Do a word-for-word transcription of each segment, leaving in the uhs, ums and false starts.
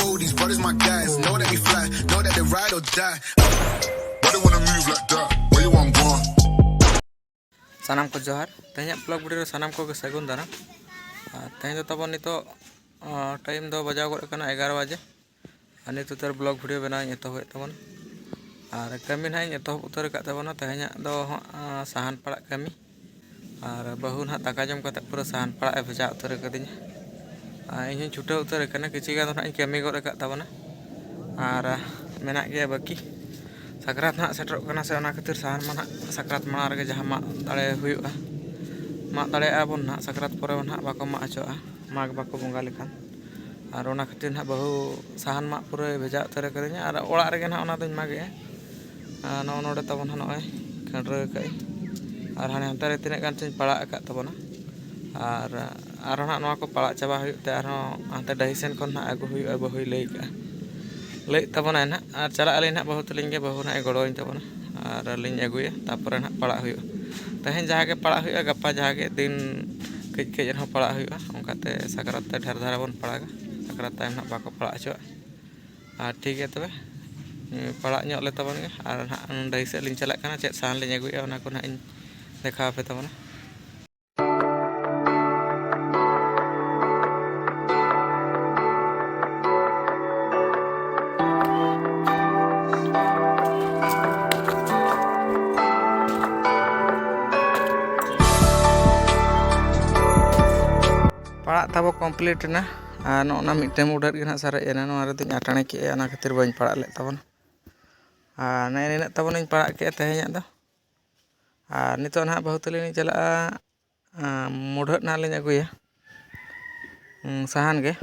Oh, these brothers my guys. Know that we fly, know that they ride or die. Why they wanna move like that? Where you want one? ᱥᱟᱱᱟᱢ ᱠᱚ ᱡᱚᱦᱟᱨ᱾ ᱛᱮᱦᱮᱧᱟᱜ blog video ᱨᱮ ᱥᱟᱱᱟᱢ ᱠᱚᱜᱮ ᱥᱟᱹᱜᱩᱱ ᱫᱟᱨᱟᱢ᱾ ᱟᱨ ᱛᱮᱦᱮᱧ ᱫᱚ ᱛᱟᱵᱚᱱ ᱱᱤᱛᱚᱜ, ᱟᱸ, ᱴᱟᱭᱤᱢ ᱫᱚ ᱵᱟᱡᱟᱣ ᱜᱚᱫ ᱟᱠᱟᱱᱟ ᱮᱜᱟᱨᱚ ᱵᱟᱡᱮ᱾ ᱟᱨ ᱱᱤᱛ ᱩᱛᱟᱹᱨ ᱵᱞᱚᱜ ᱵᱷᱤᱰᱤᱭᱳ ᱵᱮᱱᱟᱣ ᱤᱧ ᱮᱛᱚᱦᱚᱵᱮᱫ ᱛᱟᱵᱚᱱᱟ᱾ ᱟᱨ ᱠᱟᱹᱢᱤ ᱱᱟᱦᱟᱜ ᱤᱧ ᱮᱛᱚᱦᱚᱵ ᱩᱛᱟᱹᱨ ᱟᱠᱟᱫ ᱛᱟᱵᱚᱱᱟ᱾ ᱛᱮᱦᱮᱧᱟᱜ ᱫᱚ ᱦᱟᱸᱜ, ᱟᱸ, ᱥᱟᱦᱟᱱ ᱯᱟᱲᱟᱜ ᱠᱟᱹᱢᱤ᱾ ᱟᱨ ᱵᱟᱹᱦᱩ ᱱᱟᱦᱟᱜ ᱫᱟᱠᱟ ᱡᱚᱢ ᱠᱟᱛᱮ ᱯᱩᱨᱟᱹ ᱥᱟᱦᱟᱱ ᱯᱟᱲᱟᱜ ᱮ ᱵᱷᱮᱡᱟ ᱩᱛᱟᱹᱨ ᱟᱠᱟᱫᱤᱧᱟ᱾ ᱟᱨ ᱤᱧ ᱦᱚᱸᱧ ᱪᱷᱩᱴᱟᱹᱣ ᱩᱛᱟᱹᱨ ᱟᱠᱟᱱᱟ, ᱠᱤᱪᱷᱩ ᱜᱟᱱ ᱫᱚ ᱱᱟᱦᱟᱜ ᱤᱧ ᱠᱟᱹᱢᱤ ᱜᱚᱫ ᱟᱠᱟᱫ ᱛᱟᱵᱚᱱᱟ᱾ ᱟᱨ, ᱟᱸ, ᱢᱮᱱᱟᱜ ᱜᱮᱭᱟ ᱵᱟᱹᱠᱤ᱾ ᱥᱟᱠᱨᱟᱛ ᱱᱟᱦᱟᱜ ᱥᱮᱴᱮᱨᱚᱜ ᱠᱟᱱᱟ ᱥᱮ, ᱚᱱᱟ ᱠᱷᱟᱹᱛᱤᱨ ᱥᱟᱦᱟᱱ ᱢᱟ ᱱᱟᱦᱟᱜ ᱥᱟᱠᱨᱟᱛ ᱢᱟᱲᱟᱝ ᱨᱮᱜᱮ ᱡᱟᱦᱟᱸ ᱢᱟᱜ ᱫᱟᱲᱮ ᱦᱩᱭᱩᱜᱼᱟ, ᱢᱟᱜ ᱫᱟᱲᱮᱭᱟᱜᱼᱟ ᱵᱚᱱ ᱱᱟᱦᱟᱜ᱾ ᱥᱟᱠᱨᱟᱛ ᱯᱚᱨᱮ ᱢᱟ ᱱᱟᱦᱟᱜ ᱵᱟᱠᱚ ᱢᱟᱜ ᱦᱚᱪᱚᱣᱟᱜᱼᱟ, ᱢᱟᱜᱽ ᱵᱟᱠᱚ ᱵᱚᱸᱜᱟ ᱞᱮᱠᱷᱟᱱ᱾ ᱟᱨ ᱚᱱᱟ ᱠᱷᱟᱹᱛᱤᱨ ᱱᱟᱦᱟᱜ ᱵᱟᱹᱦᱩ ᱥᱟᱦᱟᱱ ᱢᱟᱜ ᱯᱩᱨᱟᱹᱭ ᱵᱷᱮᱡᱟ ᱩᱛᱟᱹᱨ ᱟᱠᱟᱫᱤᱧᱟ᱾ ᱟᱨ ᱚᱲᱟᱜ ᱨᱮᱜᱮ ᱱᱟᱦᱟᱜ ᱚᱱᱟ ᱫᱚᱧ ᱢᱟᱜᱮᱜᱼᱟ᱾ ᱟᱨ ᱱᱚᱜᱼᱚ ᱱᱚᱰᱮ ᱛᱟᱵᱚᱱ ᱦᱟᱸᱜ ᱱᱚᱜᱼᱚᱭ ᱠᱷᱟᱹᱱᱰᱨᱟᱹᱣ ᱟᱠᱟᱫ ᱟᱹᱧ᱾ ᱟᱨ ᱦᱟᱱᱮ ᱦᱟᱱᱛᱮ ᱨᱮ ᱛᱤᱱᱟᱹᱜ ᱜᱟᱱ ᱪᱚᱧ ᱯᱟᱲᱟᱜ ᱟᱠᱟᱫ ᱛᱟᱵᱚᱱᱟ᱾ ᱟᱨ ᱟᱨᱦᱚᱸ ᱱᱟᱦᱟᱜ ᱱᱚᱣᱟ ᱠᱚ ᱯᱟᱲᱟᱜ ᱪᱟᱵᱟ ᱦᱩᱭᱩᱜ ᱛᱮ ᱟᱨᱦᱚᱸ ᱦᱟᱱᱛᱮ ᱰᱟᱹᱦᱤ ᱥᱮᱱ ᱠᱷᱚᱱ ᱱᱟᱦᱟᱜ ᱟᱹᱜᱩ ᱦᱩᱭᱩᱜᱼᱟ, ᱵᱟᱹᱦᱩᱭ ᱞᱟᱹᱭ ᱠᱟᱜᱼᱟ, ᱞᱟᱹᱭᱮᱫ ᱛᱟᱵᱚᱱᱟᱭ ᱱᱟᱦᱟᱜ᱾ ᱟᱨ ᱪᱟᱞᱟᱜ ᱟᱹᱞᱤᱧ ᱱᱟᱦᱟᱜ ᱵᱟᱹᱦᱩ ᱛᱟᱹᱞᱤᱧ ᱜᱮ, ᱵᱟᱹᱦᱩ ᱱᱟᱦᱟᱜ ᱮ ᱜᱚᱲᱚᱣᱟᱹᱧ ᱛᱟᱵᱚᱱᱟ᱾ ᱟᱨ ᱞᱤᱧ ᱟᱹᱜᱩᱭᱟ, ᱛᱟᱨᱯᱚᱨᱮ ᱱᱟᱦᱟᱜ ᱯᱟᱲᱟᱜ ᱦᱩᱭᱩᱜᱼᱟ᱾ ᱛᱮᱦᱮᱧ ᱡᱟᱦᱟᱸ ᱜᱮ ᱯᱟᱲᱟᱜ ᱦᱩᱭᱩᱜᱼᱟ, ᱜᱟᱯᱟ ᱡᱟᱦᱟᱸ ᱜᱮ ᱫᱤᱱ ᱠᱟᱹᱡ ᱠᱟᱹᱡ ᱨᱮᱦᱚᱸ ᱯᱟᱲᱟᱜ ᱦᱩᱭᱩᱜᱼᱟ᱾ ᱚᱱᱠᱟᱛᱮ ᱥᱟᱠᱨᱟᱛ ᱛᱮ ᱰᱷᱮᱨ ᱫᱷᱟᱨᱟ ᱵᱚᱱ ᱯᱟᱲᱟᱜᱟ, ᱥᱟᱠᱨᱟᱛ ᱛᱟᱭᱚᱢ ᱱᱟᱦᱟᱜ ᱵᱟᱠᱚ ᱯᱟᱲᱟᱜ ᱦᱚᱪᱚᱣᱟᱜᱼᱟ᱾ ᱟᱨ ᱴᱷᱤᱠ ᱜᱮᱭᱟ ᱛᱚᱵᱮ, ᱯᱟᱲᱟᱜ ᱧᱚᱜ ᱞᱮ ᱛᱟᱵᱚᱱ ᱜᱮ᱾ ᱟᱨ ᱱᱟᱦᱟᱜ ᱰᱟᱹᱦᱤ ᱥᱮᱫ ᱞᱤᱧ ᱪᱟᱞᱟᱜ ᱠᱟᱱᱟ, ᱪᱮᱫ ᱥᱟᱦᱟᱱ ᱞᱤᱧ ᱟᱹᱜᱩᱭᱮᱫᱼᱟ ᱚᱱᱟ ᱠᱚ ᱱᱟᱦᱟᱜ ᱤᱧ ᱫᱮᱠᱷᱟᱣ ᱟᱯᱮ ᱛᱟᱵᱚᱱᱟ᱾ ᱯᱟᱲᱟᱜ ᱛᱟᱵᱚ ᱠᱚᱢᱯᱞᱤᱴ ᱮᱱᱟ᱾ ᱟᱨ ᱱᱚᱜᱼᱚ ᱱᱟ ᱢᱤᱫᱴᱮᱱ ᱢᱩᱰᱷᱟᱹᱫ ᱜᱮ ᱱᱟᱦᱟᱜ ᱥᱟᱨᱮᱡ ᱮᱱᱟ, ᱱᱚᱣᱟ ᱨᱮᱫᱚᱧ ᱟᱴᱟᱬᱮ ᱠᱮᱜᱼᱟ, ᱚᱱᱟ ᱠᱷᱟᱹᱛᱤᱨ ᱵᱟᱹᱧ ᱯᱟᱲᱟᱜ ᱞᱮᱫ ᱛᱟᱵᱚᱱᱟ᱾ ᱟᱨ ᱱᱮᱜᱼᱮ ᱱᱤᱱᱟᱹᱜ ᱛᱟᱵᱚᱱᱤᱧ ᱯᱟᱲᱟᱜ ᱠᱮᱜᱼᱟ ᱛᱮᱦᱮᱧᱟᱜ ᱫᱚ᱾ ᱟᱨ ᱱᱤᱛᱚᱜ ᱱᱟᱦᱟᱜ ᱵᱟᱹᱦᱩ ᱛᱟᱹᱞᱤᱧ ᱞᱤᱧ ᱪᱟᱞᱟᱜᱼᱟ, ᱟᱸ, ᱢᱩᱰᱷᱟᱹᱫ ᱱᱟᱦᱟᱜ ᱞᱤᱧ ᱟᱹᱜᱩᱭᱟ, ᱩᱸ, ᱥᱟᱦᱟᱱ ᱜᱮ᱾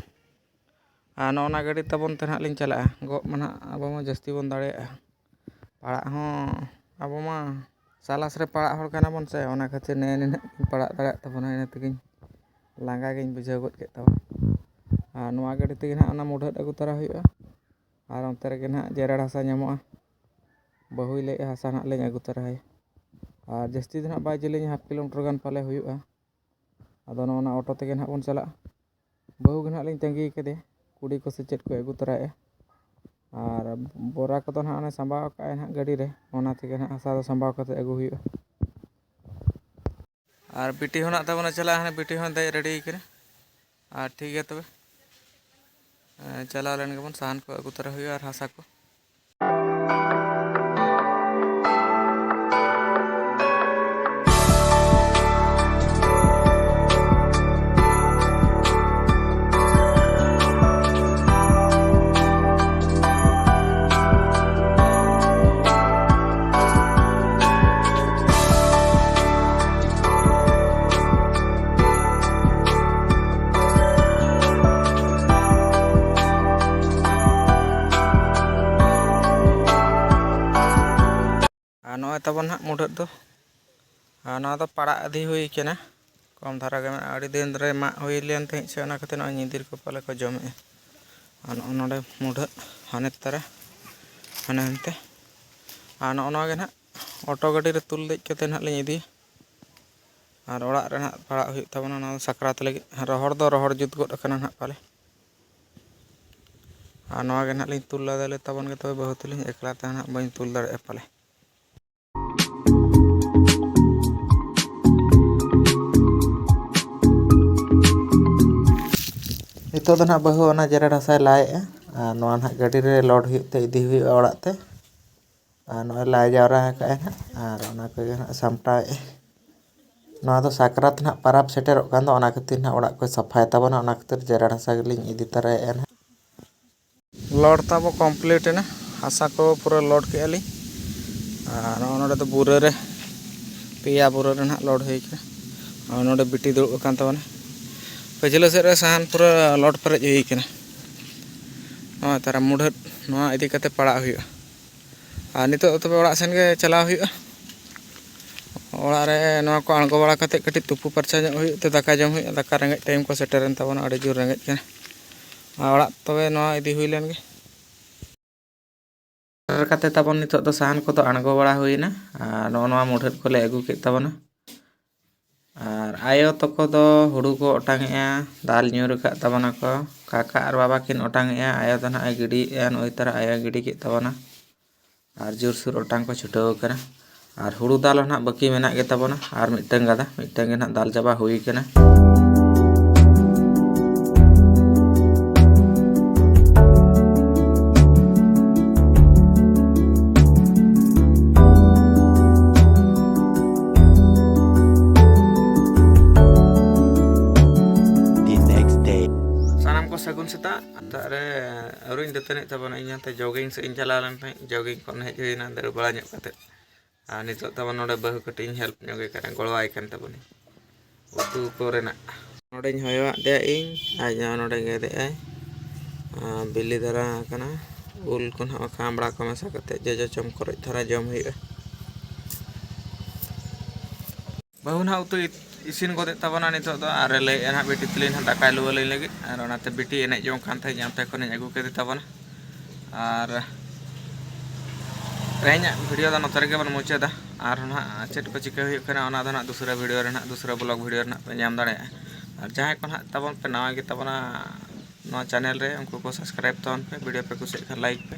ᱟᱨ ᱱᱚᱜᱼᱚ ᱱᱟ ᱜᱟᱹᱰᱤ ᱛᱟᱵᱚᱱ ᱛᱮ ᱱᱟᱦᱟᱜ ᱞᱤᱧ ᱪᱟᱞᱟᱜᱼᱟ᱾ ᱜᱚᱜ ᱢᱟ ᱱᱟᱦᱟᱜ ᱟᱵᱚ ᱢᱟ ᱡᱟᱹᱥᱛᱤ ᱵᱚᱱ ᱫᱟᱲᱮᱭᱟᱜᱼᱟ᱾ ᱯᱟᱲᱟᱜ ᱦᱚᱸ ᱟᱵᱚ ᱢᱟ ᱥᱟᱞᱟᱥ ᱨᱮ ᱯᱟᱲᱟᱜ ᱦᱚᱲ ᱠᱟᱱᱟ ᱵᱚᱱ ᱥᱮ, ᱚᱱᱟ ᱠᱷᱟᱹᱛᱤᱨ ᱱᱮᱜᱼᱮ ᱱᱤᱱᱟᱹᱜ ᱤᱧ ᱯᱟᱲᱟᱜ ᱫᱟᱲᱮᱭᱟᱜ ᱛᱟᱵᱚᱱᱟ, ᱤᱱᱟᱹ ᱛᱮᱜᱮᱧ ᱞᱟᱸᱜᱟ ᱜᱤᱧ ᱵᱩᱡᱷᱟᱹᱣ ᱜᱚᱫ ᱠᱮᱫ ᱛᱟᱵᱚᱱᱟ᱾ ᱟᱨ ᱱᱚᱣᱟ ᱜᱟᱹᱰᱤ ᱛᱮᱜᱮ ᱱᱟᱦᱟᱜ ᱚᱱᱟ ᱢᱩᱰᱷᱟᱹᱫ ᱟᱹᱜᱩ ᱛᱚᱨᱟ ᱦᱩᱭᱩᱜᱼᱟ᱾ ᱟᱨ ᱚᱱᱛᱮ ᱨᱮᱜᱮ ᱱᱟᱦᱟᱜ ᱡᱮᱨᱮᱲ ᱦᱟᱥᱟ ᱧᱟᱢᱚᱜᱼᱟ᱾ ᱵᱟᱹᱦᱩᱭ ᱞᱟᱹᱭᱮᱫᱼᱟ ᱦᱟᱥᱟ ᱱᱟᱦᱟᱜ ᱞᱤᱧ ᱟᱹᱜᱩ ᱛᱚᱨᱟᱭᱟ᱾ ᱟᱨ ᱡᱟᱹᱥᱛᱤ ᱫᱚ ᱱᱟᱦᱟᱜ ᱵᱟᱭ ᱡᱮᱞᱮᱧᱟ, ᱦᱟᱯ ᱠᱤᱞᱳᱢᱤᱴᱟᱨ ᱜᱟᱱ ᱯᱟᱞᱮ ᱦᱩᱭᱩᱜᱼᱟ᱾ ᱟᱫᱚ ᱱᱚᱜᱼᱚ ᱱᱟ ᱚᱴᱳ ᱛᱮᱜᱮ ᱱᱟᱦᱟᱜ ᱵᱚᱱ ᱪᱟᱞᱟᱜᱼᱟ᱾ ᱵᱟᱹᱦᱩ ᱜᱮ ᱱᱟᱦᱟᱜ ᱞᱤᱧ ᱛᱟᱺᱜᱤ ᱠᱟᱫᱮᱭᱟ᱾ ᱠᱩᱰᱤ ᱠᱚ ᱥᱮ ᱪᱮᱫ ᱠᱚ ᱟᱹᱜᱩ ᱛᱚᱨᱟᱭᱮᱫᱼᱟ᱾ ᱟᱨ ᱵᱚᱨᱟ ᱠᱚᱫᱚ ᱱᱟᱦᱟᱜ ᱚᱱᱮ ᱥᱟᱸᱵᱟᱣ ᱟᱠᱟᱫᱼᱟᱭ ᱱᱟᱦᱟᱜ ᱜᱟᱹᱰᱤ ᱨᱮ, ᱚᱱᱟ ᱛᱮᱜᱮ ᱱᱟᱦᱟᱜ ᱦᱟᱥᱟ ᱫᱚ ᱥᱟᱸᱵᱟᱣ ᱠᱟᱛᱮ ᱟᱹᱜᱩ ᱦᱩᱭᱩᱜᱼᱟ᱾ ᱟᱨ ᱵᱤᱴᱤ ᱦᱚᱸ ᱱᱟᱜ ᱛᱟᱵᱚᱱᱮ ᱪᱟᱞᱟᱜᱼᱟ, ᱦᱟᱱᱮ ᱵᱤᱴᱤ ᱦᱚᱸ ᱫᱮᱡ ᱨᱮᱰᱤ ᱠᱟᱱᱟ᱾ ᱟᱨ ᱴᱷᱤᱠ ᱜᱮᱭᱟ ᱛᱚᱵᱮ, ᱮᱸ, ᱪᱟᱞᱟᱣ ᱞᱮᱱ ᱜᱮᱵᱚᱱ, ᱥᱟᱦᱟᱱ ᱠᱚ ᱟᱹᱜᱩ ᱛᱚᱨᱟ ᱦᱩᱭᱩᱜᱼᱟ ᱟᱨ ᱦᱟᱥᱟ ᱠᱚ᱾ ᱟᱨ ᱱᱚᱜᱼᱚᱭ ᱛᱟᱵᱚᱱ ᱦᱟᱸᱜ ᱢᱩᱰᱷᱟᱹᱫ ᱫᱚ, ᱟᱨ ᱱᱚᱣᱟ ᱫᱚ ᱯᱟᱲᱟᱜ ᱤᱫᱤ ᱦᱩᱭ ᱠᱟᱱᱟ, ᱠᱚᱢ ᱫᱷᱟᱨᱟ ᱜᱮ ᱢᱮᱱᱟᱜᱼᱟ᱾ ᱟᱹᱰᱤ ᱫᱤᱱ ᱨᱮ ᱢᱟᱜ ᱦᱩᱭ ᱞᱮᱱ ᱛᱟᱦᱮᱸᱫ ᱥᱮ, ᱚᱱᱟ ᱠᱷᱟᱹᱛᱤᱨ ᱱᱚᱜᱼᱚᱭ ᱧᱤᱫᱤᱨ ᱠᱚ ᱯᱟᱞᱮ ᱠᱚ ᱡᱚᱢᱮᱫᱼᱟ᱾ ᱟᱨ ᱱᱚᱜᱼᱚ ᱱᱚᱰᱮ ᱢᱩᱰᱷᱟᱹᱫ ᱦᱟᱱᱮ ᱛᱟᱨᱟ, ᱦᱟᱱᱮ ᱦᱟᱱᱛᱮ᱾ ᱟᱨ ᱱᱚᱜᱼᱚ ᱱᱚᱣᱟ ᱜᱮ ᱱᱟᱦᱟᱜ ᱚᱴᱳ ᱜᱟᱹᱰᱤ ᱨᱮ ᱛᱩᱞ ᱫᱮᱡ ᱠᱟᱛᱮ ᱱᱟᱦᱟᱜ ᱞᱤᱧ ᱤᱫᱤᱭᱟ᱾ ᱟᱨ ᱚᱲᱟᱜ ᱨᱮ ᱱᱟᱦᱟᱜ ᱯᱟᱲᱟᱜ ᱦᱩᱭᱩᱜ ᱛᱟᱵᱚᱱᱟ, ᱚᱱᱟ ᱫᱚ ᱥᱟᱠᱨᱟᱛ ᱞᱟᱹᱜᱤᱫ᱾ ᱨᱚᱦᱚᱲ ᱫᱚ ᱨᱚᱦᱚᱲ ᱡᱩᱛ ᱜᱚᱫ ᱟᱠᱟᱱᱟ ᱱᱟᱦᱟᱜ ᱯᱟᱞᱮ᱾ ᱟᱨ ᱱᱚᱣᱟ ᱜᱮ ᱱᱟᱦᱟᱜ ᱞᱤᱧ ᱛᱩᱞ ᱞᱟᱫᱮ ᱞᱮ ᱛᱟᱵᱚᱱ ᱜᱮ, ᱛᱚᱵᱮ ᱵᱟᱹᱦᱩ ᱛᱟᱹᱞᱤᱧ ᱮᱠᱞᱟ ᱛᱮ ᱱᱟᱦᱟᱜ ᱵᱟᱹᱧ ᱛᱩᱞ ᱫᱟᱲᱮᱭᱟᱜᱼᱟ ᱯᱟᱞᱮ᱾ ᱱᱤᱛᱚᱜ ᱫᱚ ᱱᱟᱦᱟᱜ ᱵᱟᱹᱦᱩ ᱚᱱᱟ ᱡᱮᱨᱮᱲ ᱦᱟᱥᱟᱭ ᱞᱟᱭᱮᱜᱼᱟ, ᱟᱨ ᱱᱚᱣᱟ ᱱᱟᱦᱟᱜ ᱜᱟᱹᱰᱤ ᱨᱮ ᱞᱳᱰ ᱦᱩᱭᱩᱜ ᱛᱮ ᱤᱫᱤ ᱦᱩᱭᱩᱜᱼᱟ ᱚᱲᱟᱜ ᱛᱮ᱾ ᱟᱨ ᱱᱚᱜᱼᱚᱭ ᱞᱟᱭ ᱡᱟᱣᱨᱟ ᱟᱠᱟᱫᱼᱟᱭ ᱱᱟᱦᱟᱜ, ᱟᱨ ᱚᱱᱟ ᱠᱚᱜᱮ ᱱᱟᱦᱟᱜ ᱥᱟᱢᱴᱟᱣᱮᱫᱼᱟᱭ᱾ ᱱᱚᱣᱟ ᱫᱚ ᱥᱟᱠᱨᱟᱛ ᱱᱟᱦᱟᱜ ᱯᱟᱨᱟᱵᱽ ᱥᱮᱴᱮᱨᱚᱜ ᱠᱟᱱ ᱫᱚ, ᱚᱱᱟ ᱠᱷᱟᱹᱛᱤᱨ ᱱᱟᱦᱟᱜ ᱚᱲᱟᱜ ᱠᱚᱭ ᱥᱟᱯᱷᱟᱭ ᱛᱟᱵᱚᱱᱟ, ᱚᱱᱟ ᱠᱷᱟᱹᱛᱤᱨ ᱡᱮᱨᱮᱲ ᱦᱟᱥᱟ ᱜᱮᱞᱤᱧ ᱤᱫᱤ ᱛᱟᱨᱟᱭᱮᱫᱼᱟ ᱱᱟᱦᱟᱜ᱾ ᱞᱳᱰ ᱛᱟᱵᱚ ᱠᱚᱢᱯᱞᱤᱴ ᱮᱱᱟ, ᱦᱟᱥᱟ ᱠᱚ ᱯᱩᱨᱟᱹ ᱞᱳᱰ ᱠᱮᱜᱼᱟ ᱞᱤᱧ᱾ ᱟᱨ ᱱᱚᱜᱼᱚ ᱱᱚᱰᱮ ᱫᱚ ᱵᱩᱨᱟᱹ ᱨᱮ, ᱯᱮᱭᱟ ᱵᱩᱨᱟᱹ ᱨᱮ ᱱᱟᱦᱟᱜ ᱞᱳᱰ ᱦᱩᱭ ᱠᱟᱱᱟ᱾ ᱟᱨ ᱱᱚᱰᱮ ᱵᱤᱴᱤ ᱫᱩᱲᱩᱵ ᱟᱠᱟᱱ ᱛᱟᱵᱚᱱᱟ᱾ ᱯᱟᱹᱪᱷᱞᱟᱹ ᱥᱮᱫ ᱨᱮ ᱥᱟᱦᱟᱱ ᱯᱩᱨᱟᱹ ᱞᱳᱰ ᱯᱮᱨᱮᱡ ᱦᱩᱭ ᱠᱟᱱᱟ᱾ ᱱᱚᱜᱼᱚᱭ ᱛᱟᱨᱟ ᱢᱩᱰᱷᱟᱹᱫ ᱱᱚᱣᱟ ᱤᱫᱤ ᱠᱟᱛᱮ ᱯᱟᱲᱟᱜ ᱦᱩᱭᱩᱜᱼᱟ᱾ ᱟᱨ ᱱᱤᱛᱚᱜ ᱫᱚ ᱛᱚᱵᱮ ᱚᱲᱟᱜ ᱥᱮᱱ ᱜᱮ ᱪᱟᱞᱟᱣ ᱦᱩᱭᱩᱜᱼᱟ᱾ ᱚᱲᱟᱜ ᱨᱮ ᱱᱚᱣᱟ ᱠᱚ ᱟᱬᱜᱚ ᱵᱟᱲᱟ ᱠᱟᱛᱮ ᱠᱟᱹᱴᱤᱡ ᱛᱩᱯᱩ ᱯᱷᱟᱨᱪᱟ ᱧᱚᱜ ᱦᱩᱭᱩᱜ ᱛᱮ ᱫᱟᱠᱟ ᱡᱚᱢ ᱦᱩᱭᱩᱜᱼᱟ᱾ ᱫᱟᱠᱟ ᱨᱮᱸᱜᱮᱡ ᱴᱟᱭᱤᱢ ᱠᱚ ᱥᱮᱴᱮᱨᱮᱱ ᱛᱟᱵᱚᱱᱟ, ᱟᱹᱰᱤ ᱡᱳᱨ ᱨᱮᱸᱜᱮᱡ ᱠᱟᱱᱟ᱾ ᱟᱨ ᱚᱲᱟᱜ ᱛᱚᱵᱮ ᱱᱚᱣᱟ ᱤᱫᱤ ᱦᱩᱭ ᱞᱮᱱ ᱜᱮ᱾ ᱥᱮᱴᱮᱨ ᱠᱟᱛᱮ ᱛᱟᱵᱚᱱ ᱱᱤᱛᱚᱜ ᱫᱚ ᱥᱟᱦᱟᱱ ᱠᱚᱫᱚ ᱟᱬᱜᱚ ᱵᱟᱲᱟ ᱦᱩᱭᱱᱟ᱾ ᱟᱨ ᱱᱚᱜᱼᱚ ᱱᱚᱣᱟ ᱢᱩᱰᱷᱟᱹᱫ ᱠᱚᱞᱮ ᱟᱹᱜᱩ ᱠᱮᱫ ᱛᱟᱵᱚᱱᱟ᱾ ᱟᱨ ᱟᱭᱳ ᱛᱟᱠᱚ ᱫᱚ ᱦᱩᱲᱩ ᱠᱚ ᱚᱴᱟᱝᱮᱜᱼᱟ, ᱫᱟᱞ ᱧᱩᱨ ᱟᱠᱟᱫ ᱛᱟᱵᱚᱱᱟᱠᱚ᱾ ᱠᱟᱠᱟ ᱟᱨ ᱵᱟᱵᱟ ᱠᱤᱱ ᱚᱴᱟᱝᱮᱜᱼᱟ, ᱟᱭᱳ ᱫᱚ ᱱᱟᱦᱟᱜ ᱮ ᱜᱤᱰᱤᱭᱮᱜᱼᱟ, ᱱᱚᱜᱼᱚᱭ ᱛᱟᱨᱟ ᱟᱭᱳᱭ ᱜᱤᱰᱤ ᱠᱮᱫ ᱛᱟᱵᱚᱱᱟ᱾ ᱟᱨ ᱡᱳᱨᱥᱳᱨ ᱚᱴᱟᱝ ᱠᱚ ᱪᱷᱩᱴᱟᱹᱣ ᱟᱠᱟᱱᱟ᱾ ᱟᱨ ᱦᱩᱲᱩ ᱫᱟᱞ ᱦᱚᱸ ᱱᱟᱦᱟᱜ ᱵᱟᱹᱠᱤ ᱢᱮᱱᱟᱜ ᱜᱮ ᱛᱟᱵᱚᱱᱟ, ᱟᱨ ᱢᱤᱫᱴᱟᱝ ᱜᱟᱫᱟ, ᱢᱤᱫᱴᱟᱝ ᱜᱮ ᱱᱟᱦᱟᱜ ᱫᱟᱞ ᱪᱟᱵᱟ ᱦᱩᱭ ᱟᱠᱟᱱᱟ᱾ The next day. ᱥᱟᱱᱟᱢ ᱠᱚ ᱥᱟᱹᱜᱩᱱ ᱥᱮᱛᱟᱜ᱾ ᱥᱮᱛᱟᱜ ᱨᱮ ᱟᱹᱣᱨᱤᱧ ᱫᱟᱹᱛᱟᱹᱱᱤᱜ ᱛᱟᱵᱚᱱᱟ, ᱤᱧ ᱦᱟᱱᱛᱮ jogging ᱥᱮᱫ ᱤᱧ ᱪᱟᱞᱟᱣ ᱞᱮᱱ ᱛᱟᱦᱮᱸᱫ, jogging ᱠᱷᱚᱱ ᱦᱮᱡ ᱦᱩᱭᱱᱟ ᱫᱟᱹᱲ ᱵᱟᱲᱟ ᱧᱚᱜ ᱠᱟᱛᱮᱫ᱾ ᱟᱨ ᱱᱤᱛᱚᱜ ᱛᱟᱵᱚᱱ ᱱᱚᱰᱮ ᱵᱟᱹᱦᱩ ᱠᱟᱹᱴᱤᱡ ᱤᱧ help ᱧᱚᱜᱮ ᱠᱟᱱᱟ, ᱜᱚᱲᱚᱣᱟᱭ ᱠᱟᱱ ᱛᱟᱵᱚᱱᱟᱹᱧ ᱩᱛᱩ ᱠᱚᱨᱮᱱᱟᱜ᱾ ᱱᱚᱰᱮᱧ ᱦᱚᱭᱚᱣᱟᱜ ᱛᱟᱭᱟ ᱤᱧ, ᱟᱡ ᱦᱚᱸ ᱱᱚᱰᱮ ᱜᱮᱫᱮᱜᱼᱟᱭ᱾ ᱟᱨ ᱵᱤᱞᱤ ᱫᱷᱟᱨᱟ ᱟᱠᱟᱱᱟ, ᱩᱞ ᱠᱚ ᱱᱟᱦᱟᱜ ᱵᱟᱠᱷᱟᱱ ᱟᱢᱲᱟ ᱠᱚ ᱢᱮᱥᱟ ᱠᱟᱛᱮᱫ ᱡᱚᱡᱚ ᱪᱚᱢ ᱠᱚᱨᱮᱡ ᱫᱷᱟᱨᱟ ᱡᱚᱢ ᱦᱩᱭᱩᱜᱼᱟ᱾ ᱵᱟᱹᱦᱩ ᱱᱟᱦᱟᱜ ᱩᱛᱩ ᱤᱥᱤᱱ ᱜᱚᱫᱮᱫ ᱛᱟᱵᱚᱱᱟ ᱱᱤᱛᱚᱜ ᱫᱚ, ᱟᱨ ᱞᱟᱹᱭᱮᱫᱼᱟ ᱱᱟᱦᱟᱜ ᱵᱤᱴᱤ ᱛᱟᱹᱞᱤᱧ ᱱᱟᱦᱟᱜ ᱫᱟᱠᱟᱭ ᱞᱩᱣᱟᱹ ᱞᱤᱧ ᱞᱟᱹᱜᱤᱫ, ᱟᱨ ᱚᱱᱟᱛᱮ ᱵᱤᱴᱤ ᱮᱱᱮᱡ ᱡᱚᱝ ᱠᱟᱱ ᱛᱟᱦᱮᱸᱫ, ᱚᱱᱛᱮ ᱠᱷᱚᱱᱤᱧ ᱟᱹᱜᱩ ᱠᱮᱫᱮ ᱛᱟᱵᱚᱱᱟ᱾ ᱟᱨ ᱛᱮᱦᱮᱧᱟᱜ video ᱫᱚ ᱱᱚᱛᱮ ᱨᱮᱜᱮ ᱵᱚᱱ ᱢᱩᱪᱟᱹᱫᱟ᱾ ᱟᱨᱦᱚᱸ ᱱᱟᱦᱟᱜ ᱪᱮᱫ ᱠᱚ ᱪᱤᱠᱟᱹ ᱦᱩᱭᱩᱜ ᱠᱟᱱᱟ, ᱚᱱᱟ ᱫᱚ ᱱᱟᱦᱟᱜ ᱫᱩᱥᱨᱟᱹ video ᱨᱮ ᱱᱟᱦᱟᱜ, ᱫᱩᱥᱨᱟᱹ vlog video ᱨᱮ ᱱᱟᱦᱟᱜ ᱯᱮ ᱧᱟᱢ ᱫᱟᱲᱮᱭᱟᱜᱼᱟ᱾ ᱟᱨ ᱡᱟᱦᱟᱸᱭ ᱠᱚ ᱱᱟᱦᱟᱜ ᱛᱟᱵᱚᱱ ᱯᱮ ᱱᱟᱣᱟ ᱜᱮ ᱛᱟᱵᱚᱱᱟ ᱱᱚᱣᱟ channel ᱨᱮ, ᱩᱱᱠᱩ ᱠᱚ subscribe ᱛᱟᱵᱚᱱ ᱯᱮ, video ᱯᱮ ᱠᱩᱥᱤᱭᱟᱜ ᱠᱷᱟᱱ like ᱯᱮ᱾